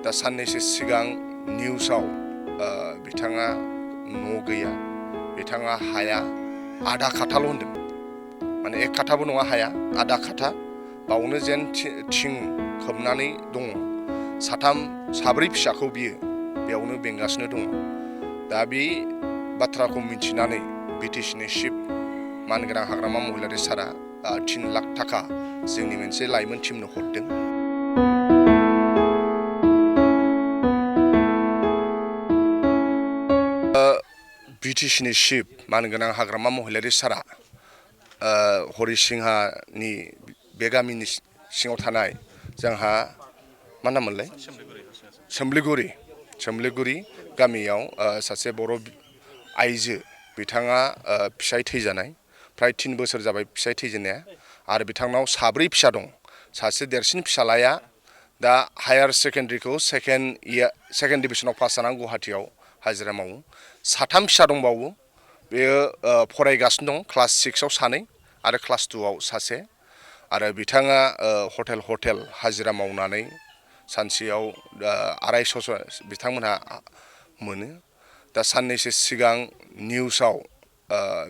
दा साननैसो सिगां निउसाव बिथाङा न' गैया, बिथाङा हाया आधा खाथाल' होनदों। माने एक खाथाबो नङा हाया, आधा खाथा बावनो जेन थिं खोबनानै दङ। साब्रै फिसाखौ बियो बेयावनो बेंगासिनो दङ। दा बे बाथ्राखौ मिथिनानै बिटिसिनि चिफ मानगोनां हाग्रामा महिलारि सारा 3 लाख थाखा जोंनि मोनसे लाइमोन टिमनो हरदों। बिटिसिनि चिफ मानगोनां हाग्रामा महिलारि सारा हरिसिंहानि बे गामिनि सिङाव थानाय जोंहा मा नाममोनलाय सोमलिगुरि गामियाव सासे बर' आइजो बिथाङा फिसाय थैजानाय, फ्राय 3 बोसोर जाबाय फिसाय थैजेननाया, आरो बिथांनाव 4 फिसा दं। सासे देरसिन फिसालाया दा हायार सेकेन्डारिखौ सेकेन्ड डिभिजनाव पास जानानै गुवाहाटियाव हाजिरा मावो। 3 फिसा दंबावो, बेयो फरायगासिनो दं, क्लास 6आव 2 आरो क्लास 2आव 1। आरो बिथाङा हटेल हाजिरा मावनानै सानसेयाव 250 बिथांमोनहा मोनो। दा साननैसो सिगां निउसाव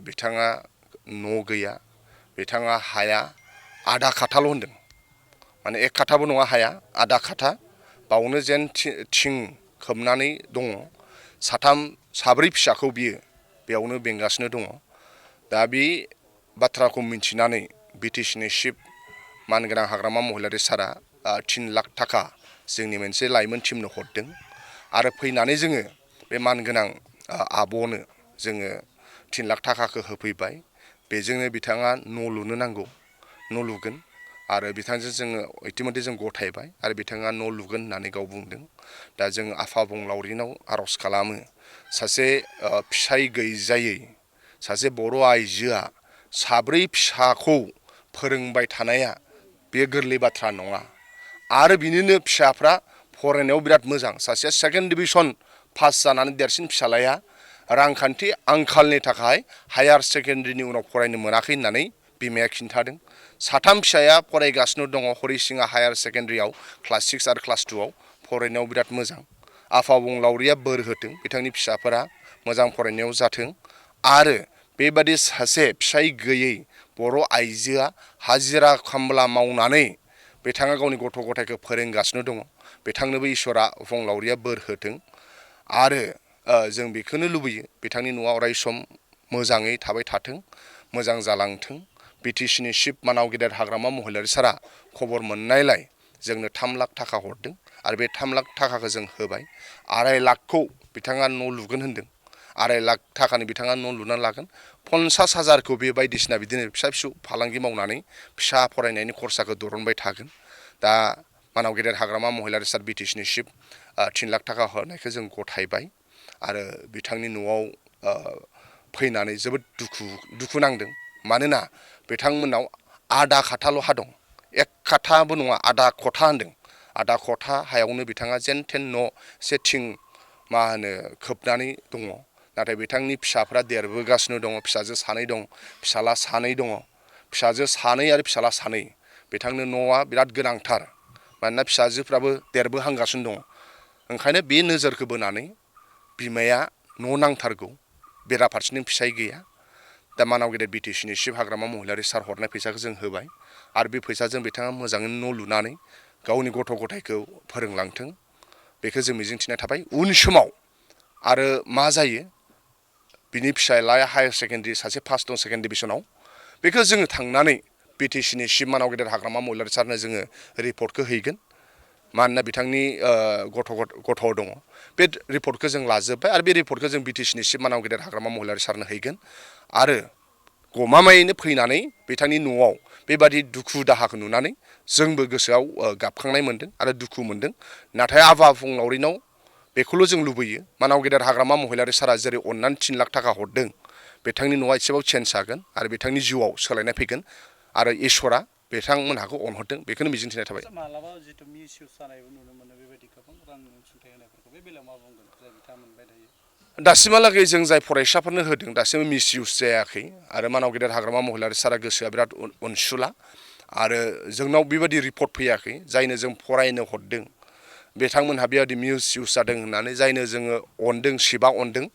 बिथाङा न' गैया, बिथाङा हाया आधा खाथाल' होनदों। माने एक खाथाबो नङा हाया, आधा खाथा बावनो जेन थिं खोबनानै दङ। साब्रै फिसाखौ बियो बेयावनो बेंगासिनो दङ। दा बे बाथ्राखौ मिथिनानै बिटिसिनि चिफ मानगोनां हाग्रामा महिलारि सारा 3 लाख थाखा जोंनि मोनसे लाइमोन टिमनो हरदों। आरो फैनानै जोङो बे मानगोनां आब'नो जोङो 3 लाख थाखाखौ होफैबाय। बेजोंनो बिथाङा न' लुनो नांगौ, न' लुगोन। आरो बिथांजों जोङो इतिमধ্যे जों गथायबाय, आरो बिथाङा न' लुगोन होननानै गाव बुंदों। दा जों आफा अबंलावरिनाव आर'ज खालामो, सासे फिसाय गैजायै सासे बर' आइजोआ 4 फिसाखौ फोरोंबाय थानाया बे गोरलै बाथ्रा नङा। आरो बिनिनो फिसाफ्रा फरायनायाव बिराद मोजां। सासेया सेकेन्ड डिभिजन पास जानानै देरसिन फिसालाया रांखान्थि आंखालनि थाखाय हायार सेकेन्डारिनि उनाव फरायनो मोनाखै होननानै बिमाया खिन्थादों। 3 फिसाया फरायगासिनो दङ हरिसिंहा हायार सेकेन्डारियाव क्लास 6 आरो क्लास 2आव फरायनायाव बिराद मोजां। आफा अबंलावरिया बोर होथों, बिथांनि फिसाफोरा मोजां फरायनायाव जाथों। आरो बेबादि सासे फिसाय गैयै बर' आइजोआ हाजिरा खामला मावनानै बिथाङा गावनि गथ' गथायखौ फोरोंगासिनो दङ। बिथांनोबो इसोरा अबंलावरिया बोर होथों। आरो जों बेखौनो लुबैयो, बिथांनि न'आ अराय सम मोजाङै थाबाय थाथों, मोजां जालांथों। बिटिसिनि चिफ मानाव गेदेर हाग्रामा महिलारि सारा खबर मोननायलाय जोंनो 3 लाख थाखा हरदों। आरो बे 3 लाख थाखाखौ जों होबाय। 2.5 लाखखौ बिथाङा न' लुगोन होनदों। 2.5 लाख थाखानि बिथाङा न' लुनानै लागोन। 50,000खौ बे बायदिसिना बिदिनो फिसा फालांगि मावनानै फिसा फरायनायनि खरसाखौ दरनबाय थागोन। दा मानाव गेदेर हाग्रामा महिलारि सार बिटिसिनि चिफ 3 लाख थाखा हरनायखौ जों गथायबाय। आरो बिथांनि न'आव फैनानै जोबोद दुखु नांदों। मानोना बिथांमोनाव आधा खाथाल' हा दं, एक खाथाबो नङा, आधा खथा होनदों। आधा खथा हायावनो बिथाङा जेन थेन न' थिं खोबनानै दङ। नाथाय बिथांनि फिसाफ्रा देरबोगासिनो दङ। फिसाजो 2 दं, फिसाला 2 दङ। फिसाजो 2 आरो फिसाला 2। बिथांनो न'आ बिराद गोनांथार, मानोना फिसाजोफ्राबो देरबोहांगासिनो दङ। ओंखायनो बे नोजोरखौ बोनानै बिमाया न' नांथारगौ, बेराफारसेनि फिसाय गैया। दा मानाव गेदेर बिटिसिनि चिफ हाग्रामा महिलारि सार हरनाय फैसाखौ जों होबाय। आरो बे फैसाजों बिथाङा मोजाङै न' लुनानै गावनि गथ' गथायखौ फोरोंलांथों, बेखौ जों मिजिंथिनाय थाबाय। उन समाव आरो मा जायो, बिनि फिसालाया हायार सेकेन्डारि सासे पास दं सेकेन्ड डिभिजनाव, बेखौ जोङो थांनानै बिटिसिनि चिफ मानाव गेदेर हाग्रामा महिलारि सारनो जोङो रिपर्टखौ हैगोन। मानोना बिथांनि गथ' दङ। बे रिपर्टखौ जों लाजोब्बाय, आरो बे रिपर्टखौ जों बिटिसिनि चिफ मानाव गेदेर हाग्रामा महिलारि सारनो हैगोन। आरो गमामायैनो फैनानै बिथांनि न'आव बेबादि दुखु दाहाखौ नुनानै जोंबो गोसोआव गाबखांनाय मोन्दों आरो दुखु मोन्दों। नाथाय आफा अबंलावरिनाव बेखौल' जों लुबैयो, मानाव गेदेर हाग्रामा महिलारि सारा जेरै अननानै 3 लाख थाखा हरदों, बिथांनि न'आ एसेबाबो चेन्ज जागोन आरो बिथांनि जिउआव सोलायनाय फैगोन। आरो इसोरा बिथांमोनहाखौ अनहरदों, बेखौनो मिजिंथिनाय थाबाय। मालाबा जितु मिसइउज जानायबो नुनो मोनो, बेबायदि गोबां रां अनसुंथाइ होनायफोरखौ बे बेलायाव मा बुंगोन, जाय बिथाङा मोनबाय थायो? दासिमहालागै जों जाय फरायसाफोरनो होदों दासिमबो मिसइउज जायाखै। आरो मानाव गेदेर हाग्रामा महिलारि सारा गोसोआ बिराद अनसुला। आरो जोंनाव बेबायदि रिपर्ट फैयाखै, जायनो जों फरायनो हरदों बिथांमोनहा बेबायदि मिस इउज जादों होननानै जायनो जोङो अनदों सिबा अनदों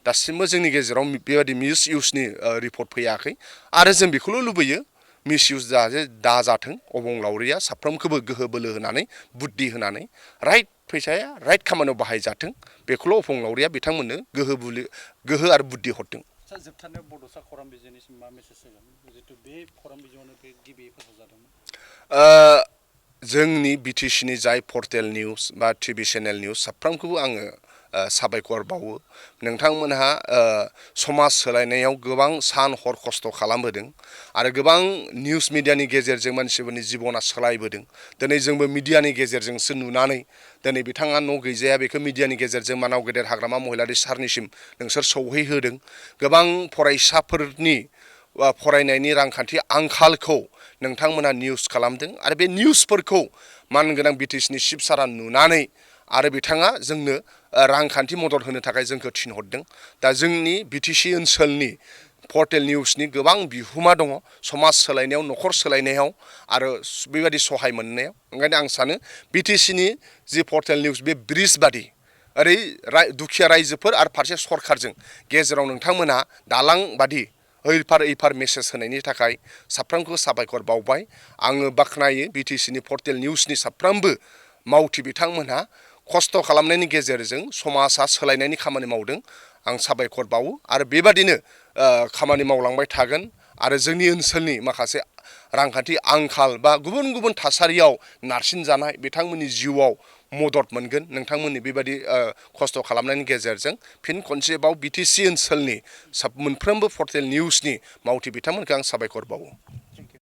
दासिमबो जोंनि गेजेराव बेबायदि मिस इउजनि रिपर्ट फैयाखै आरो जों बेखौल' लुबैयो मिस इउज दाजाथों अबंलावरिया साफ्रोमखौबो गोहो बोलो होनानै बुद्धि होनानै राइट फैसाया राइट खामानियाव बाहायजाथों बेखौल' अबंलावरिया बिथांमोननो गोहो आरो बुद्धि हरदों। जोबथारनायाव बड'सा खौरां बिजोंनिसिम मा मेसेज होगोन जिहेतु बे खौरां बिजोङावनो बे गिबि फोसावजादोंमोन? जोंनि बिटिसिनि जाय पर्टेल निउस बा टिभि चेनेल निउस साफ्रोमखौबो आङो साबायखर बावो। नोंथांमोनहा समाज सोलायनायाव गोबां सान हर खस्थ' खालामबोदों आरो गोबां निउस मिडियानि गेजेरजों मानसिफोरनि जिबना सोलायबोदों। दिनै जोंबो मिडियानि गेजेरजोंसो नुनानै दिनै बिथाङा न' गैजाया बेखौ मिडियानि गेजेरजों मानाव गेदेर हाग्रामा महिलारि सारनिसिम नोंसोर सौहैहोदों। गोबां फरायसाफोरनि फरायनायनि रांखान्थि आंखालखौ नोंथांमोना निउस खालामदों आरो बे निउसफोरखौ मानगोनां बिटिसिनि चिफ सारा नुनानै आरो बिथाङा जोंनो रांखान्थि मदद होनो थाखाय जोंखौ थिनहरदों। दा जोंनि बिटिसि ओनसोलनि पर्टेल निउसनि गोबां बिहोमा दङ समाज सोलायनायाव न'खर सोलायनायाव आरो बेबायदि सहाय मोननायाव। ओंखायनो आं सानो बिटिसिनि जि पर्टेल निउस बे ब्रिज बादि ओरै दुखिया रायजोफोर आरो फारसे सरखारजों गेजेराव नोंथांमोना दालां बादि ओइफार मेसेज होनायनि थाखाय साफ्रोमखौबो साबायखर बावबाय। आङो बाख्नायो बिटिसिनि पर्टेल निउसनि साफ्रोमबो मावथि बिथांमोनहा खस्थ' खालामनायनि गेजेरजों समाजा सोलायनायनि खामानि मावदों। आं साबायखर बावो आरो बेबादिनो खामानि मावलांबाय थागोन आरो जोंनि ओनसोलनि माखासे रांखान्थि आंखाल बा गुबुन गुबुन थासारियाव नारसिनजानाय बिथांमोननि जिउआव मदद मोनगोन नोंथांमोननि बेबायदि खस्थ' खालामनायनि गेजेरजों। फिन खनसेबाव बिटिसि ओनसोलनि मोनफ्रोमबो पर्टेल निउसनि मावथि बिथांमोनखौ आं साबायखर बावो।